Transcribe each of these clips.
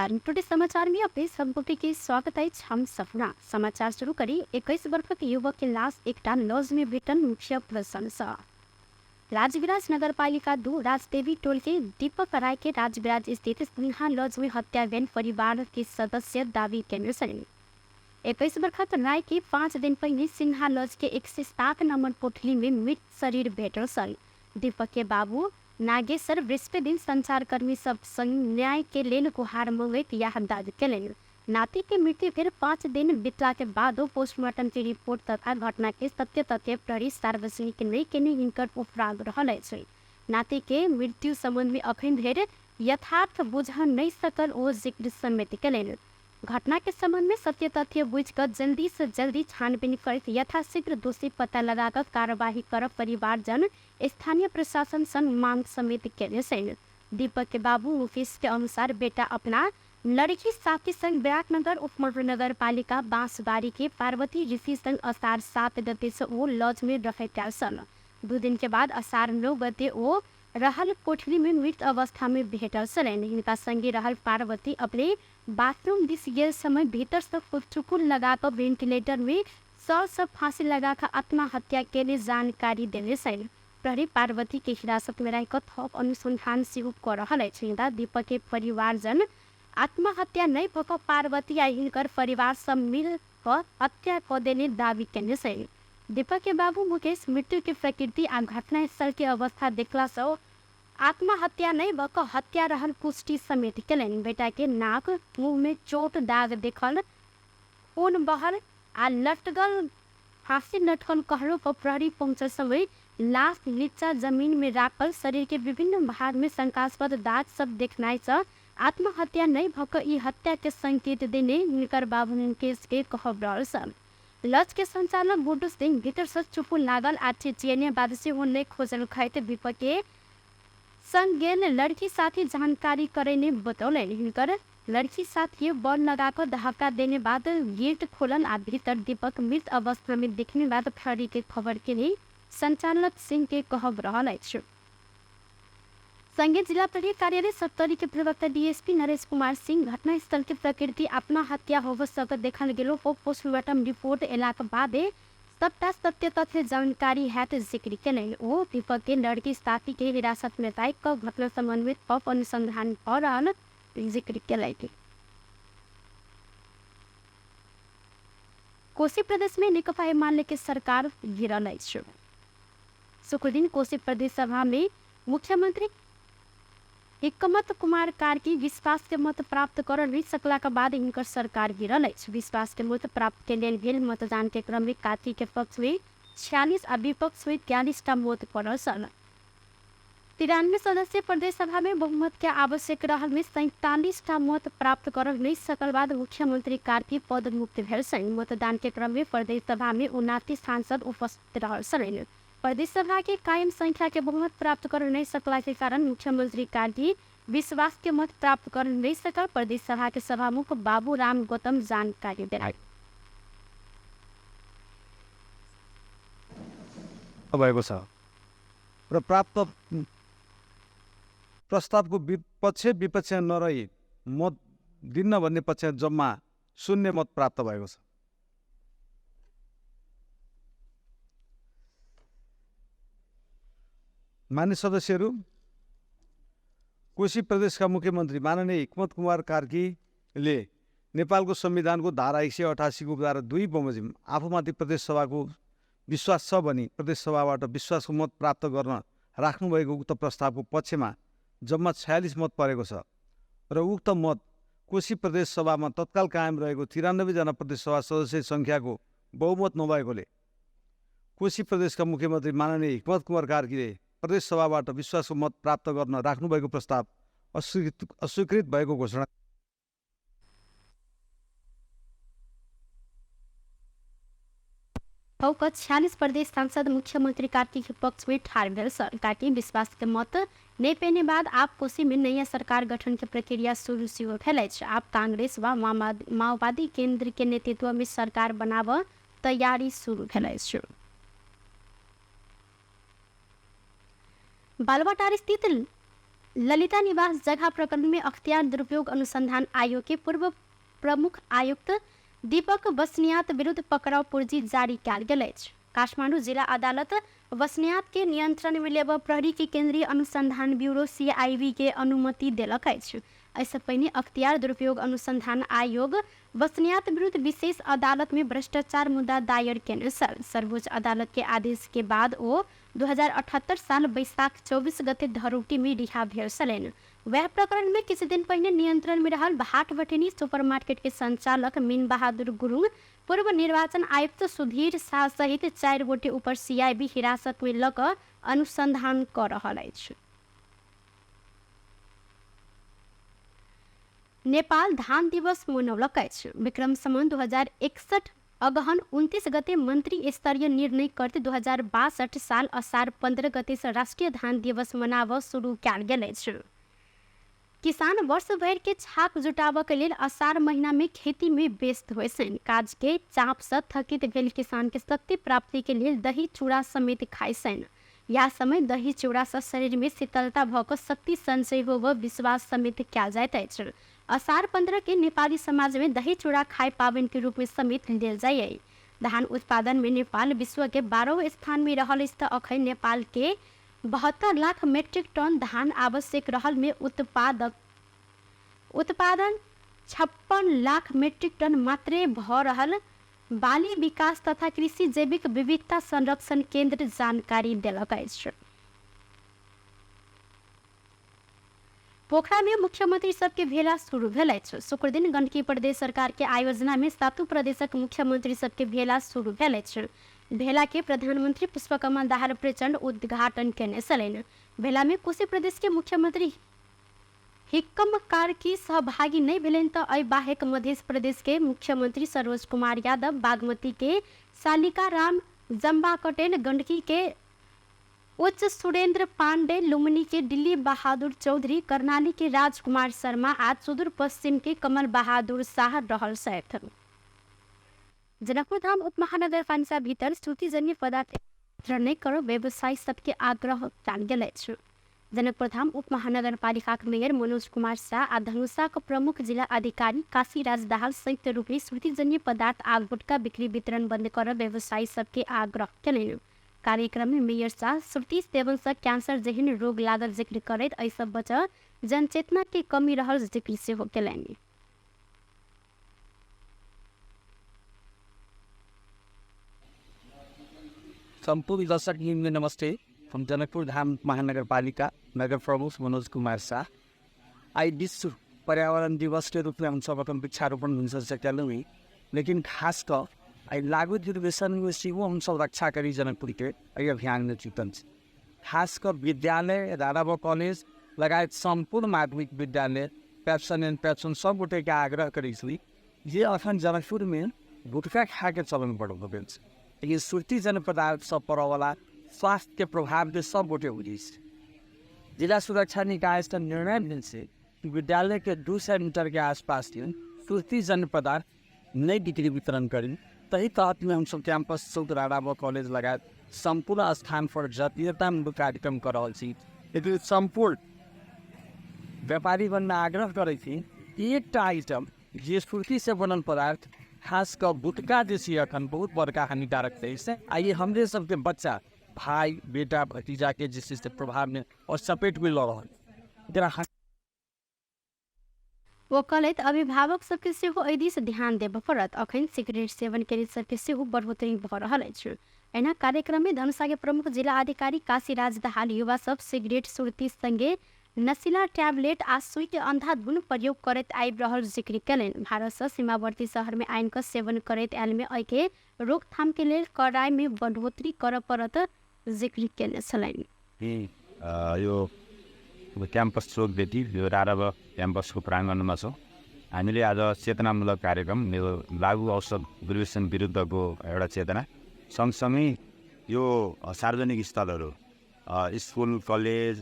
नमस्कार, टुडे समाचार में अपने सब गोटे के स्वागत अछि। हम सपना समाचार शुरू करी। 21 वर्षक युवक के लाश एकटा लॉज में भेटल मुख्य प्रशंसा। राजविराज नगरपालिका 2 राजदेवी टोल के दीपक राय के राजविराज स्थित सिन्हा लॉज में हत्या भेल परिवार के सदस्य दावी केने छलनि। 21 वर्षक राय के 5 दिन पहिने सिन्हा लॉज के 107 नंबर कोठली में मृत शरीर भेटल छल। दीपक के बाबू नागेश्वर बृहस्पति दिन संचारकर्मी सब संग न्याय के लेल गुहार मंगैत यह दावी केलनि। नाती के मृत्यु भेल 5 दिन बीतला के बादो पोस्टमार्टम के रिपोर्ट तथा घटना के सत्य तथ्य प्रहरी सार्वजनिक नहि केने हिनकर उपराग रहल अछि। नाती के मृत्यु संबंध में अखन धरि यथार्थ बुझ नहि सकल ओ जिक्र समेत केलनि। घटना के संबंध में सत्य तथ्य बुझि कऽ जल्दी से जल्दी छानबीन करैत यथाशीघ्र दोषी पता लगा कऽ कार्यवाही करब परिवारजन स्थानीय प्रशासन संग मांग समेत केने छनि। दीपक के बाबू मुकेश के अनुसार बेटा अपना लड़की साथी संग विराटनगर उपमहानगरपालिका बांसबाड़ी के पार्वती ऋषि संग अषाढ़ 7 गते से ओ लॉज में रहैत आयल छल। 2 दिन के बाद अषाढ़ 9 गते ओ रहल कोठली में मृत अवस्था में भेटल छलनि। हिनका संगे रहल पार्वती अपने बाथरूम दिस गेल समय भीतर से चुकुल लगा कऽ वेंटिलेटर में सर से फांसी लगा कऽ आत्महत्या केने जानकारी देने छनि। प्रहरी पार्वती के हिरासत में राखि कऽ थप अनुसंधान सेहो कऽ रहल अछि। मुदा दीपक के परिवारजन आत्महत्या नहि भऽ कऽ पार्वती आ हिनकर परिवार सब मिल कऽ हत्या कऽ देने दावी केने छनि। दीपक के बाबू मुकेश मृत्यु के प्रकृति आ घटनास्थल के अवस्था देखला सँ आत्महत्या नहि भऽ कऽ हत्या रहल पुष्टि समेत केलनि। बेटा के नाक, मुँह में चोट दाग देखल, खून बहल आ लटकल फांसी लटकल कहलो पर प्रहरी पहुंचल समय लाश नीचा जमीन में राखल शरीर के विभिन्न भाग में शंकास्पद दाग सब देखनाइ सँ आत्महत्या नहि भऽ कऽ ई हत्या के संकेत देने हिनकर बाबू मुकेश के कहब रहल छल। लॉज के संचालक गुड्डू सिंह भीतर सँ चुप्पू लागल आ चिचियने बाद सेहो नहि खोजल खैत दीपक के संग गेल लड़की साथी जानकारी करेने बतौलनि। हिनकर लड़की साथी बल लगा कऽ धक्का देने बाद गेट खोलल आ भीतर दीपक मृत अवस्था में देखने बाद प्रहरी के खबर केने संचालक सिंह के कहब रहल अछि। संगे जिला प्रहरी कार्यालय सप्तरी के प्रवक्ता डीएसपी नरेश कुमार सिंह घटनास्थल के प्रकृति आत्महत्या होब सक देखल गेलो ओ पोस्टमार्टम रिपोर्ट एलाक बादे सबटा सत्य तथ्य जानकारी हैत जिक्र केलनि। ओ दीपक के लड़की साथी के हिरासत में राखि कऽ घटना समन्वित थप अनुसंधान भऽ रहल जिक्र केलथि। कोसी प्रदेश में नेकपा एमाले के सरकार गिरल अछि। शुक्रदिन कोसी प्रदेश सभा में मुख्यमंत्री हिकमत कुमार कार्की विश्वास के मत प्राप्त कर नहि सकला के बाद हिनकर सरकार गिरल अछि। विश्वास के मत प्राप्त के लेल भेल मतदान के क्रम में कार्की के पक्ष में 46 आ विपक्ष में 43 टा मत पड़ल छल। 93 सदस्यीय प्रदेश सभा में बहुमत के आवश्यक रहल में 47 टा मत प्राप्त कर नहि सकल बाद मुख्यमंत्री कार्की पद मुक्त भेल छनि। मतदान के क्रम में प्रदेश सभा में 79 सांसद उपस्थित रहल छलनि। प्रदेश सभा के कायम संख्या के बहुमत प्राप्त कर नहीं सकला के कारण मुख्यमंत्री कार्की विश्वास के मत प्राप्त कर नहीं सकल प्रदेश सभा के सभामुख बाबू राम गौतम जानकारी देलनि। भएको छ र प्राप्त प्रस्तावको पक्ष विपक्ष नरही मत दिन्न भन्ने पक्ष जम्मा 0 मत प्राप्त भएको छ। मान्य सदस्यहरू, कोशी प्रदेशका मुख्यमन्त्री माननीय हिक्मत कुमार कार्कीले नेपालको संविधानको धारा 188 को उपधारा 2 बमोजिम आफूमाथि प्रदेश सभाको विश्वास छ भनी प्रदेश सभाबाट विश्वासको मत प्राप्त गर्न राख्नुभएको उक्त प्रस्तावको पक्षमा जम्मा 46 मत परेको छ र उक्त मत कोशी प्रदेश सभामा तत्काल कायम रहेको 93 जना प्रदेश सभा सदस्य सङ्ख्याको बहुमत नभएकोले कोशी प्रदेशका मुख्यमन्त्री माननीय हिक्मत कुमार कार्कीले प्रदेश सभाबाट विश्वासको मत प्राप्त गर्न राख्नुभएको प्रस्ताव अस्वीकृत भएको घोषणा भऽ 46 प्रदेश सांसद मुख्यमंत्री कार्की के पक्ष में ठाढ़ भेल छल। कार्की विश्वास के मत नहि पेने बाद आब कोशी में नया सरकार गठन के प्रक्रिया शुरू सेहो भेल अछि। आब कांग्रेस वा माओवादी केंद्र के नेतृत्व में सरकार बनाबऽ तैयारी शुरू भेल अछि। बालवाटार स्थित ललिता निवास जगह प्रकरण में अख्तियार दुरुपयोग अनुसंधान आयोग के पूर्व प्रमुख आयुक्त दीपक बस्नियात विरुद्ध पकड़ाव पूर्जी जारी कयल गेल अछि। काठमाडौँ जिला अदालत बस्नियात के नियंत्रण में लेबऽ प्रहरी के केंद्रीय अनुसंधान ब्यूरो सीआईबी के अनुमति देलक अछि। एहिसँ पहिने अख्तियार दुरुपयोग अनुसंधान आयोग बस्नियात विरुद्ध विशेष अदालत में भ्रष्टाचार मुद्दा दायर केने छल। सर्वोच्च अदालत के आदेश के बाद ओ 2078 साल बैसाख 24 गते धरोटी में रिहा भेल छलनि। वएह प्रकरण में किछु दिन पहिने नियंत्रण में रहल भाटभटेनी सुपर मार्केट के संचालक मीन बहादुर गुरुङ, पूर्व निर्वाचन आयुक्त सुधीर शाह सहित 4 गोटे ऊपर सीआईबी हिरासत में लऽ कऽ अनुसंधान कऽ रहल अछि। नेपाल धान दिवस मनौलक अछि। विक्रम संवत 2061 अगहन 29 गते मंत्री स्तरीय निर्णय करते 2062 साल असार 15 गते से राष्ट्रीय धान दिवस मनाबऽ शुरू कयल गेल अछि। किसान वर्ष भरि के छाक जुटाबऽ के लेल असार महीना में खेती में व्यस्त होइ छनि। काज के चाप से थकित भेल किसान के शक्ति प्राप्ति के लेल दही चूड़ा समेत खाइ छनि। यह समय दही चूड़ा से शरीर में शीतलता भऽ कऽ शक्ति संचय होबऽ विश्वास समेत कयल जाइत अछि। असार 15 के नेपाली समाज में दही चूड़ा खाय पाबनि के रूप में समेत लेल जाइए। धान उत्पादन में नेपाल विश्व के 12 स्थान में रहल अछि तऽ अखन नेपाल के 72 लाख मेट्रिक टन धान आवश्यक रहल में उत्पादन 56 लाख मेट्रिक टन मात्रे भऽ रहल बाली विकास तथा कृषि जैविक विविधता संरक्षण केंद्र जानकारी देलक अछि। पोखरा में मुख्यमंत्री सबके भेला शुरू भेल अछि। शुक्रदिन गंडकी प्रदेश सरकार के आयोजना में सातु प्रदेशक मुख्यमंत्री सबके भेला शुरू भेल अछि। भेला के प्रधानमंत्री पुष्पकमल दाहाल प्रचंड उद्घाटन केने छलनि। भेला में कोशी प्रदेश के मुख्यमंत्री हिक्कम कार्की सहभागी नहि भेलनि तऽ एहि बाहेक मध्य प्रदेश के मुख्यमंत्री सरोज कुमार यादव, बागमती के सालिका राम जम्बा कटेल, गंडकी के उच्च सुरेंद्र पांडे, लुम्बिनी के दिल्ली बहादुर चौधरी, करनाली के राजकुमार शर्मा आ सुदूर पश्चिम के कमल बहादुर शाह रहल छथि। जनकपुरधाम उपमहानगरपालिका भीतर श्रुतिजन्य पदार्थ नहि करो व्यवसायी सबके आग्रह कयल गेल अछि। जनकपुरधाम उपमहानगरपालिकाक मेयर मनोज कुमार शाह आ धनुषाक प्रमुख जिला अधिकारी काशीराज दाहाल संयुक्त रूपमे श्रुतिजन्य पदार्थ आ गुटखा बिक्री वितरण बंद कर व्यवसायी सबके आग्रह केलनि। कार्यक्रम में मेयर शाह श्रुति सेवन से कैंसर जेहन रोग लागल जिक्र करैत एहिसँ बचऽ जनचेतना के कमी रहल जिक्र सेहो केलनि। सम्पूर्ण दर्शक नमस्ते। हम जनकपुर धाम महानगरपालिका नगर प्रमुख मनोज कुमार शाह। आइ विश्व पर्यावरण दिवस के रूप में हम सब अपन वृक्षारोपण भिनसर कयलहुँ, लेकिन खास कऽ आइ लागू दुर्व्यसन में सेहो हमसब रक्षा करी जनकपुर के एहि अभियान में जुटल छी। खास कऽ विद्यालय, राधाबा कॉलेज लगायत सम्पूर्ण माध्यमिक विद्यालय, पैप्सन एंड पैप्सन सब गोटेके आग्रह करै छी जे अखन जनकपुर में गुटखा खाके चलन बड़ भऽ गेल छै, लेकिन श्रुतिजन्य पदार्थ सब पड़ऽवला स्वास्थ्य के प्रभाव के सब गोटे बुझै छै। जिला सुरक्षा निकाय से निर्णय भेल छै कि विद्यालय के 200 मीटर के आसपास के श्रुतिजन्य पदार्थ नहि बिक्री वितरण करी। तही तहत में हमसब कैंपस चौक, राधाबा कॉलेज लगायत सम्पूर्ण स्थान पर जातीयतामूलक कार्यक्रम कर रहल छी। लेकिन सम्पूर्ण व्यापारीगणमे आग्रह करै छी एकटा आइटम जे सुर्ती से बनल पदार्थ खास कऽ गुटखा जे छै अखन बहुत बड़का हानिकारक छै। आ ई हमरे सबके बच्चा, भाई, बेटा, भतीजा के जे छै से प्रभावमे और चपेटमे लऽ रहल एकरा। ओ कहलथि अभिभावक सबके सेहो एहि दिस ध्यान देबऽ पड़त। अखन सिगरेट सेवन के सबके सेहो बढ़ोतरी भऽ रहल अछि। एहिना कार्यक्रम में धनुषा के प्रमुख जिला अधिकारी काशीराज दाहाल युवा सब सिगरेट सुर्ती संगे नशीला टैबलेट आ सुई के अंधाधुन प्रयोग करैत आबि रहल जिक्र केलनि। भारत से सीमावर्ती शहर में आनि कऽ सेवन करैत आयल में एहि के रोकथाम के लेल कड़ाई में बढ़ोतरी करऽ पड़त जिक्र केने छलनि। यो क्याम्पस चोकदेखि यो राराबा क्याम्पसको प्राङ्गणमा छौँ। हामीले आज चेतनामूलक कार्यक्रम यो लागु औषध दुर्व्यसन विरुद्धको एउटा चेतना सँगसँगै यो सार्वजनिक स्थलहरू स्कुल, कलेज,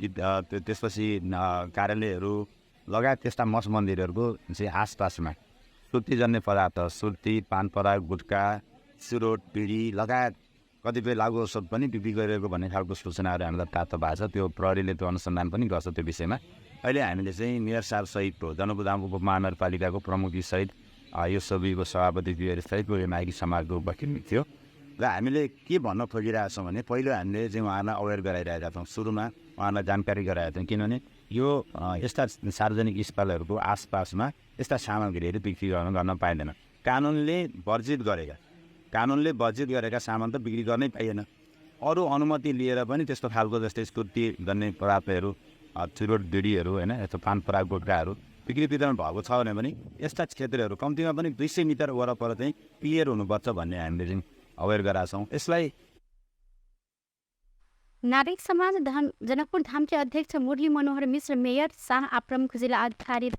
त्यसपछि कार्यालयहरू लगायत त्यस्ता मठ मन्दिरहरूको चाहिँ आसपासमा सुर्तीजन्य पदार्थ, सुर्ती, पान पराग, गुटखा, चुरोट, बिडी लगायत कतिपय लागु औषध पनि बिक्री गरिरहेको भन्ने खालको सूचनाहरू हामीलाई प्राप्त भएको छ। त्यो प्रहरीले त्यो अनुसन्धान पनि गर्छ त्यो विषयमा। अहिले हामीले चाहिँ मेयर साहब सहितको जनकपुरधाम उपमहानगरपालिकाको प्रमुखजी सहित यो सभीको सभापतिजीहरू सहितको यो माइकी समाजको उपस्थिति थियो र हामीले के भन्न खोजिरहेको छौँ भने पहिलो हामीले चाहिँ उहाँहरूलाई अवेर गराइरहेका छौँ। सुरुमा उहाँहरूलाई जानकारी गराएका थियौँ, किनभने यो यस्ता सार्वजनिक स्थलहरूको आसपासमा यस्ता सामग्रीहरू बिक्री गर्न पाइँदैन। कानुनले वर्जित गरेका सामान त बिक्री गर्नै पाइएन। अरू अनुमति लिएर पनि त्यस्तो खालको जस्तै स्फूर्ति गर्ने पदार्थहरू, चुरोट बिडीहरू होइन, यस्तो पान पराग गुटखाहरू बिक्री वितरण भएको छ भने पनि यस्ता क्षेत्रहरू कम्तीमा पनि 200 मिटर वरपर चाहिँ क्लियर हुनुपर्छ भन्ने हामीले चाहिँ अवेर गराएको छौँ। यसलाई नागरिक समाज धाम जनकपुर धाम के अध्यक्ष मुरली मनोहर मिश्र मेयर शाह आ प्रमुख जिला अधिकारी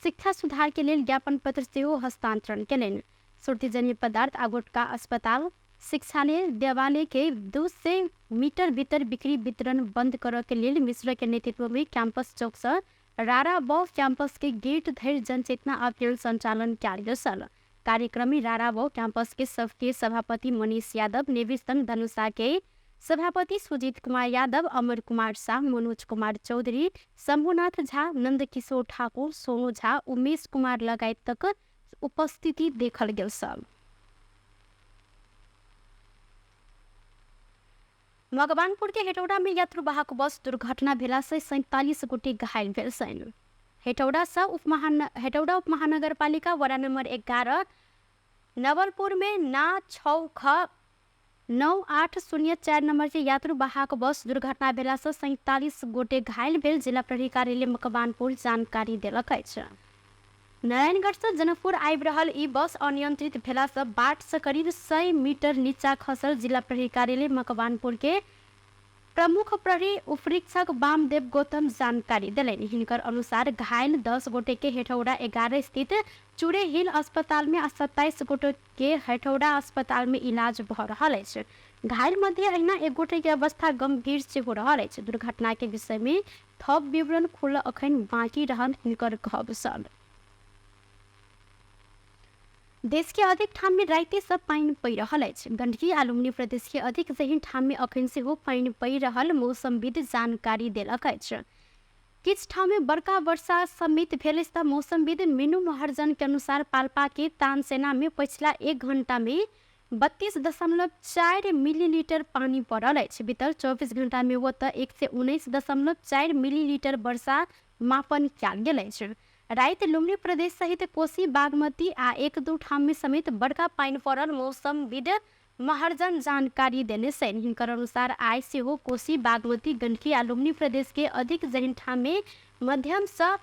शिक्षा सुधार के लेल ज्ञापन पत्र सेहो हस्तांतरण केलनि। सुर्तीजन्य पदार्थ आ गुटखा अस्पताल शिक्षालय देवालय के 200 मीटर भीतर बिक्री वितरण बंद करऽ के लेल मिश्र के नेतृत्व में कैंपस चौक से राराबौ कैंपस के गेट धरि जनचेतना अभियान संचालन कयल गेल छल। कार्यक्रम में राराबौ कैंपस के सबके सभापति मनीष यादव, नेविस्तन धनुषा के सभापति सुजीत कुमार यादव, अमर कुमार शाह, मनोज कुमार चौधरी, शंभुनाथ झा, नंदकिशोर ठाकुर, सोनू झा, उमेश कुमार लगायतक उपस्थिति देखल गेल छल। मकवानपुर के हेटौडा में यात्रुवाहक बस दुर्घटना भेला से 47 गोटे घायल भेल छनि। हेटौडा उपमहानगरपालिका वडा नम्बर 11 नवलपुर में ना 6 ख 9804 नम्बर के यात्रुवाहक बस दुर्घटना भेला से 47 गोटे घायल भेल जिला प्रहरी कार्यालय मकवानपुर जानकारी देलक अछि। नारायणगढ़ से जनकपुर आबि रहल ई बस अनियंत्रित भेला से बाट से करीब 100 मीटर नीचा खसल जिला प्रहरी कार्यालय मकवानपुर के प्रमुख प्रहरी उपरीक्षक वामदेव गौतम जानकारी देलनि। हिनकर अनुसार घायल 10 गोटे के हेटौडा 11 स्थित चूड़े हिल अस्पताल में 27 गोटे के हेटौडा अस्पताल में इलाज भऽ रहल अछि। घायल मध्ये अहिना एक गोटे के अवस्था गंभीर सेहो रहल अछि। दुर्घटना के विषय में थप विवरण खुल अखन बाँकी रहल हिनकर कहब छल। देश के अधिक ठाम में राति से पानि पड़ि रहल अछि। गंडकी आ लुम्बिनी प्रदेश के अधिक जहिन ठाम में अखन सेहो पानि पड़ि रहल मौसमविद जानकारी देलक अछि। किछु ठाम में बड़का वर्षा समेत भेल अछि त मौसमविद मीनू महर्जन के अनुसार पाल्पा के तानसेना में पछिला 1 घंटा में 32.4 मिलीलीटर पानी पड़ल अछि। बीतल 24 घंटा में ओतऽ 119.4 मिलीलीटर वर्षा मापन कयल गेल अछि। राति लुम्बिनी प्रदेश सहित कोसी, बागमती आ 1-2 ठाम में समेत बड़का पानि पड़ल मौसमविद महर्जन जानकारी देने छनि। हिनकर अनुसार आइ सेहो कोसी, बागमती, गंडकी आ लुम्बिनी प्रदेश के अधिक जहिन ठाम में मध्यम से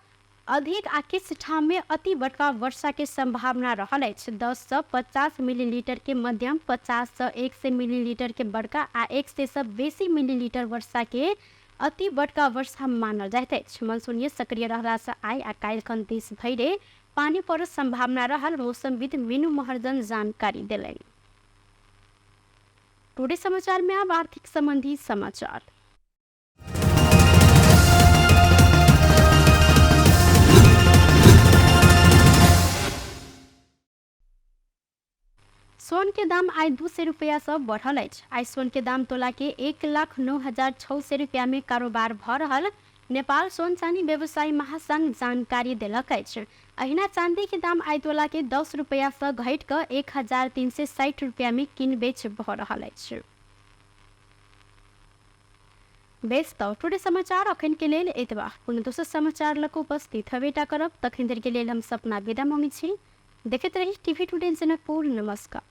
अधिक आ किछु ठाम में अति बड़का वर्षा के संभावना रहल अछि। 10 से 50 मिलीलीटर के मध्यम, 50 से 100 मिलीलीटर के बड़का आ 100 से बेसी मिलीलीटर वर्षा के अति बड़का वर्षा मानल जाइत अछि। मनसूनीय सक्रिय रहला से आइ आ काल्हिखन देश भरि पानि पड़ल संभावना रहल मौसमविद मीनू महर्जन जानकारी देलनि। टुडे समाचार में अब आर्थिक संबंधी समाचार। सोन के दाम आइ 200 रुपया से बढ़ल अछि। आइ सोन के दाम तोला के 1,09,600 रुपया में कारोबार भऽ रहल नेपाल सोन चानी व्यवसायी महासंघ जानकारी देलक अछि। अहिना चांदी के दाम आइ तोला के 10 रुपया से घटि कऽ 1,360 रुपया में किन बेच भऽ रहल अछि। बेस तऽ टुडे समाचार अखन के लेल एतबा। कोनो दोसर समाचार लऽ कऽ उपस्थित हबेटा करब। तखन धरि के लेल हम सपना विदा मङ्गै छी। देखैत रही टीवी टुडे जनकपुर। नमस्कार।